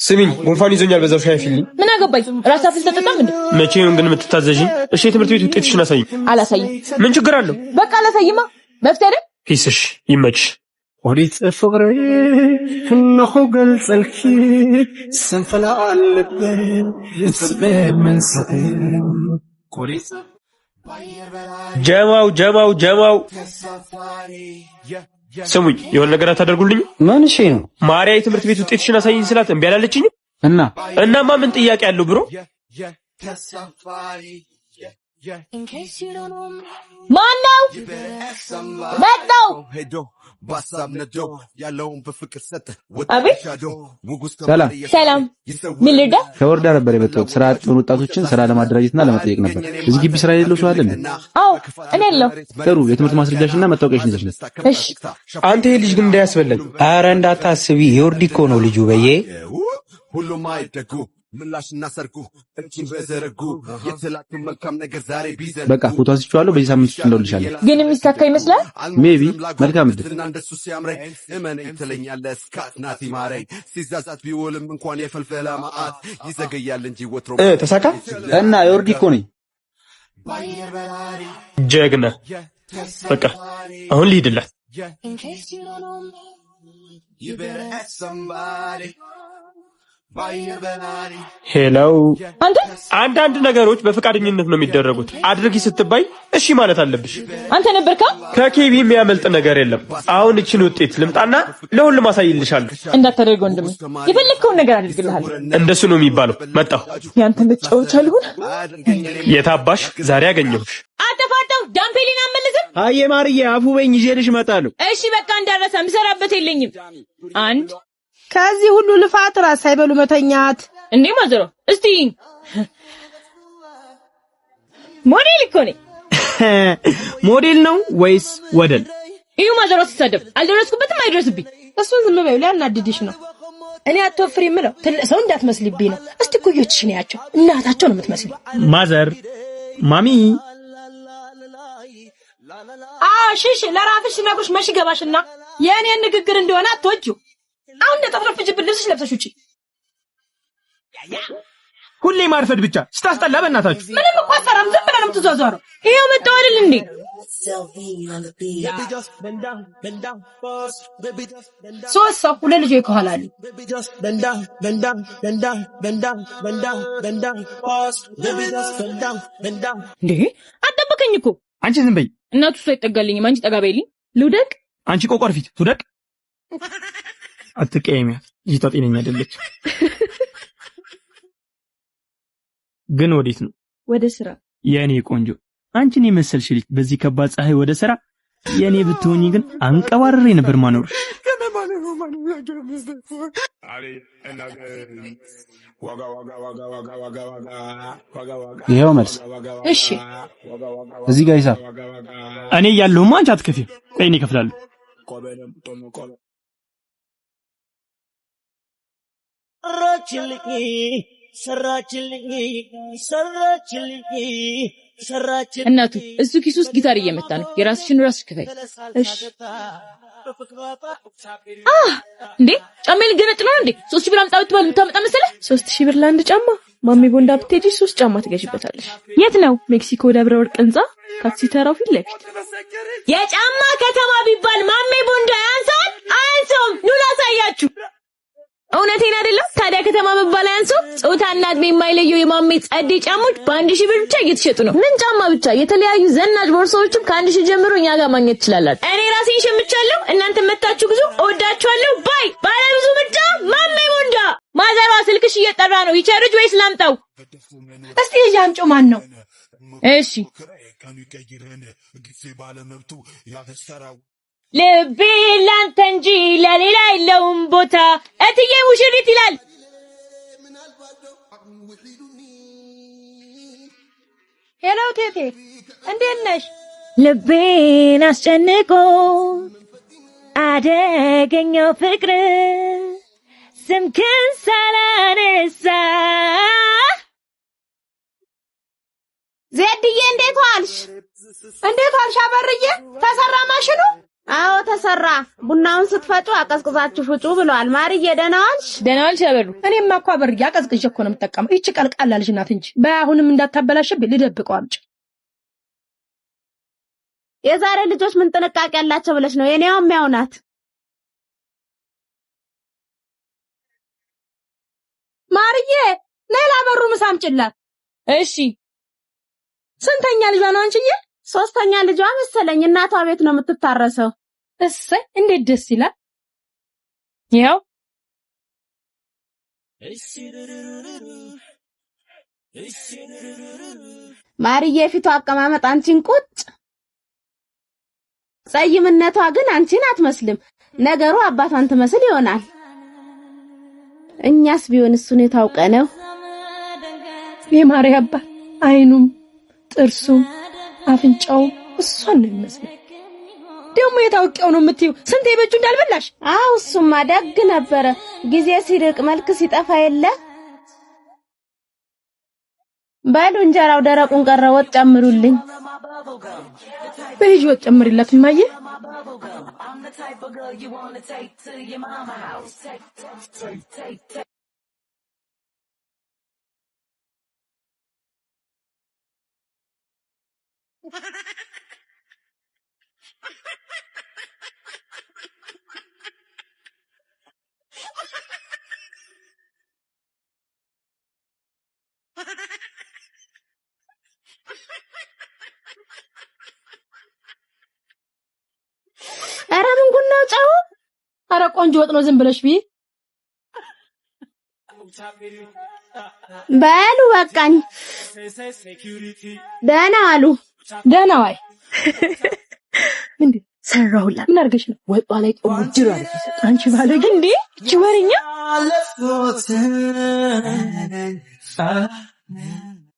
ስሚኝ፣ ጉንፋን ይዞኛል። በዛው ሻይ አፍይልኝ። ምን አገባኝ? ራስ አፍል ተጠጣም እንዴ? መቼ ነው ግን የምትታዘዥኝ? እሺ፣ የትምህርት ቤት ውጤትሽን አሳይኝ። አላሳይም። ምን ችግር አለው? በቃ አላሳይማ። መፍትሄ አይደል? Peace ሽ ይመችሽ። ኦሪት ፍቅሪ እነሆ ገልጸልኪ ስንፍላ አለብን ጀማው ጀማው ጀማው፣ ስሙኝ፣ የሆነ ነገር አታደርጉልኝ? ምን እሺ ነው? ማርያ የትምህርት ቤት ውጤትሽን አሳይኝ ስላት እምቢ አላለችኝም? እና እናማ ምን ጥያቄ አለው bro? ማነው? መጣው። አቤት። ሰላም። ሰላም። ምን ልርዳ? ከወረዳ ነበር የመጣሁት። ስራ አጥ የሆኑ ወጣቶችን ስራ ለማደራጀትና ለመጠየቅ ነበር። እዚህ ግቢ ስራ የሌለው ሰው አለ እንዴ? አዎ፣ እኔ አለሁ። ጥሩ። የትምህርት ማስረጃሽና መታወቂያሽን ይዘሽ ነይ። እሺ። አንተ ይሄ ልጅ ግን እንዳያስበላኝ። አረ እንዳታስቢ፣ የወርዲ እኮ ነው ልጁ በዬ። ሁሉም አይደጉ ምላሽና ሰርጉ እጅን በዘረጉ የተላኩ መልካም ነገር ዛሬ ቢዘን በቃ ፎቶ አንስቼዋለሁ። በዚህ ሳምንት ውስጥ እንደውልሻለሁ። ግን የሚሳካ ይመስላል? Maybe። መልካም እድል። እንደሱ ሲያምረኝ እመነኝ ትለኛለህ እስካት ናቲ ማረኝ ሲዛዛት ቢውልም እንኳን የፈልፈላ መዓት ይዘገያል እንጂ ወትሮ ተሳካ። እና የወርዲ እኮ ነኝ። ጀግና። በቃ አሁን ልሂድላት። Hello። አንተ አንዳንድ ነገሮች በፈቃደኝነት ነው የሚደረጉት። አድርጊ ስትባይ እሺ ማለት አለብሽ። አንተ ነበርካ? ከኬቢ የሚያመልጥ ነገር የለም። አሁን እችን ውጤት ልምጣና ለሁሉም አሳይልሻለሁ። እንዳታደርገው ወንድሜ፣ የፈለግከውን ነገር አድርግልሃለሁ። እንደሱ ነው የሚባለው። መጣሁ። ያንተ መጫወቻ ልሁን። የታባሽ ዛሬ አገኘሁሽ። አጠፋጠው ዳምፔሊን አመልስም። አየ ማርዬ፣ አፉ በይኝ፣ ይዤልሽ እመጣለሁ። እሺ በቃ እንዳረሳ፣ ምሰራበት የለኝም። አንድ ከዚህ ሁሉ ልፋት ራስ ሳይበሉ መተኛት። እንዴ ማዘሮ፣ እስቲ ሞዴል እኮ ነኝ። ሞዴል ነው ወይስ ወደል? እዩ ማዘሯ ሲሳደብ አልደረስኩበትም፣ አይደርስብኝ። እሱን ዝም በይው፣ ሊያናድድሽ ነው። እኔ አትወፍሪ የምለው ትልቅ ሰው እንዳትመስልብኝ ነው። እስቲ ኩዮችሽን ያቸው፣ እናታቸው ነው የምትመስሊ። Mother mommy አዎ ሽሽ ለራስሽ ሲነግሩሽ መሽ ገባሽና የእኔን ንግግር እንደሆነ አትወጂው። አሁን እንደተፍረፍጅብን ልብስሽ ለብሰሽ ውጪ። ሁሌ ማርፈድ ብቻ ስታስጠላ፣ በእናታችሁ። ምንም እኮ አትሰራም፣ ዝም ብለህ ነው የምትዟዟረው። ይኸው መጣሁ አይደል እንዴ? ሶስት ሰው ሁለት ልጆች ከኋላ አሉ። እንዴ አጠበቀኝ እኮ። አንቺ ዝም በይ። እናቱ እሱ አይጠጋልኝም። አንቺ ጠጋ በይልኝ። ልውደቅ። አንቺ ቆቆር ፊት ትውደቅ። አትቀየሚያት፣ ልጅቷ ጤነኛ አይደለች። ግን ወዴት ነው? ወደ ስራ። የእኔ ቆንጆ፣ አንቺን የመሰልሽ ልጅ በዚህ ከባድ ፀሐይ ወደ ስራ? የእኔ ብትሆኚ ግን አንቀባርሬ ነበር ማኖርሽ። ይኸው መልስ። እሺ። እዚህ ጋር ሂሳብ። እኔ እያለሁማ አንቺ አትከፊም። ቆይ እኔ እከፍላለሁ። እናቱ እሱ ኪስ ውስጥ ጊታር እየመታ ነው። የራስሽን ራስሽ ክፈይ። እሺ። እንዴ ጫሜ ልገነጥ ነው እንዴ? 3000 ብር አምጣ ብትባል የምታመጣ መሰለህ? 3000 ብር ለአንድ ጫማ? ማሚ ቦንዳ ብትሄጂ ሶስት ጫማ ትገዢበታለሽ። የት ነው? ሜክሲኮ ደብረ ወርቅ ህንጻ ታክሲ ተራው ፊት ለፊት። የጫማ ከተማ ቢባል ማሜ ቦንዳ ያንሰዋል? አያንሰውም። ኑ ላሳያችሁ። እውነቴን አይደለም? ታዲያ ከተማ መባል አያንሰውም? ጾታና እድሜ የማይለየው የማሜ ጸዴ ጫማዎች በ1000 ብር ብቻ እየተሸጡ ነው። ምን ጫማ ብቻ፣ የተለያዩ ዘናጭ ቦርሳዎችም ከ1000 ጀምሮ እኛ ጋር ማግኘት ትችላላችሁ። እኔ ራሴን ሸምቻለሁ። እናንተ መታችሁ ግዙ። እወዳችኋለሁ። Bye። ባለብዙ ምርጫ ማሜ ቦንዳ። ማዘሯ ስልክሽ እየጠራ ነው። ይቸርጅ ወይስ ላምጣው? እስቲ ይዤ አምጪው። ማን ነው? እሺ። ልቤ ላንተ እንጂ ለሌላ የለውም ቦታ። እትዬ ሙሽሪት ይላል። Hello ቴቴ፣ እንዴት ነሽ? ልቤን አስጨንቆ አደገኛው ፍቅር ስምክን ሳላነሳ። ዜድዬ እንዴት ዋልሽ? እንዴት ዋልሽ አበርዬ? ተሰራ ማሽኑ? አዎ ተሰራ። ቡናውን ስትፈጩ አቀዝቅዛችሁ ፍጩ ብለዋል። ማርዬ ደህና ዋልሽ? ደህና ዋልሽ አበሩ። እኔማ እኮ አበርዬ አቀዝቅዤ እኮ ነው የምጠቀመው። ይቺ ቀልቃላ ልጅ ናት እንጂ በአሁንም እንዳታበላሽብኝ ልደብቀው አምጪ። የዛሬ ልጆች ምን ጥንቃቄ አላቸው ብለሽ ነው? የኔዋም ያው ናት። ማርዬ ነይ ላበሩ ምሳ አምጪላት። እሺ። ስንተኛ ልጇ ነው አንቺዬ? ሶስተኛ ልጇ መሰለኝ። እናቷ ቤት ነው የምትታረሰው። እሰይ እንዴት ደስ ይላል። ይኸው ማርዬ የፊቷ አቀማመጥ አንቺን ቁጭ፣ ጸይምነቷ ግን አንቺን አትመስልም። ነገሩ አባቷን ትመስል ይሆናል። እኛስ ቢሆን እሱን የታውቀ ነው። የማሪ አባት አይኑም ጥርሱም አፍንጫውም እሷን ነው የሚመስለው። ደግሞ የታውቂው ነው የምትይው? ስንቴ በእጁ እንዳልበላሽ። አዎ እሱማ ደግ ነበረ። ጊዜ ሲርቅ መልክ ሲጠፋ የለ። በሉ እንጀራው ደረቁን ቀረ፣ ወጥ ጨምሩልኝ። በልጅ ወጥ ጨምሪላት እማዬ። ኧረ ምን ጉድ ነው ጨው? አረ ቆንጆ ወጥ ነው፣ ዝም ብለሽ ብይ። በሉ በቃኝ። ደህና ዋሉ። ደህና ዋይ። ምንድን ሰራሁላት? ምን አድርገሽ ነው? ወጧ ላይ ጦም ጅር አድርጌ ሰጠሁ። አንቺ ባለጌ! እንዴ እቺ ወሬኛ!